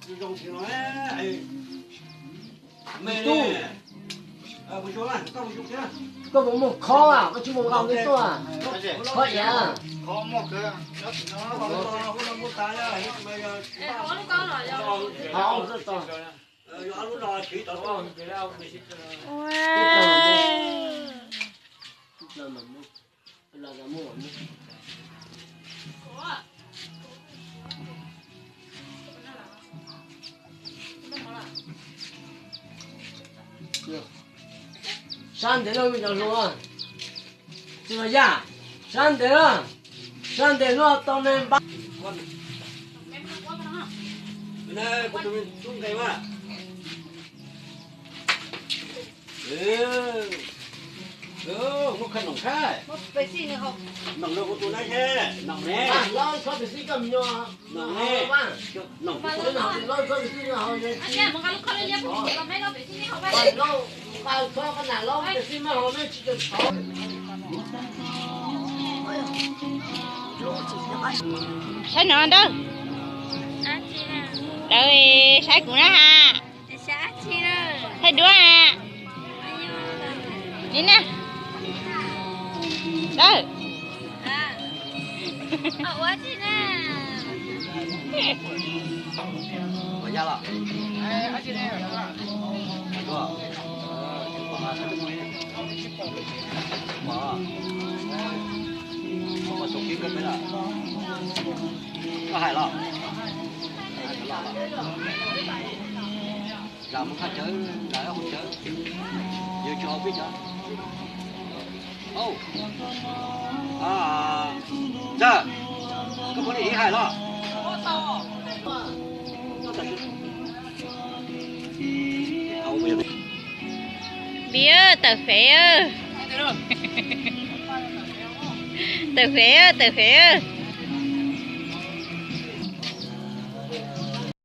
Tub, koj puas muaj khob, koj tsis muaj nqaij tuaj, khob iav, Sab ntev lawm me cov hluas. Tsis los yaj, sab ntev lawm, sab ntev no tau neeg npab. Muab kha noom thiab. Noom rau kuv tus na, noom ne. Lob txhob pes xib koj me nyuam, noom ne. Saib no Dawb, Dawb, saib kuv na has. Saib duab has. Nim na, Dawb. Koj hais los? Zam mus qhaj cawv, zam hauv cawv, yuav tsis hauv peb cov. Ntxawg, koj puas li ib hais los? Npiv, tawm fev, tawm fev, tawm fev.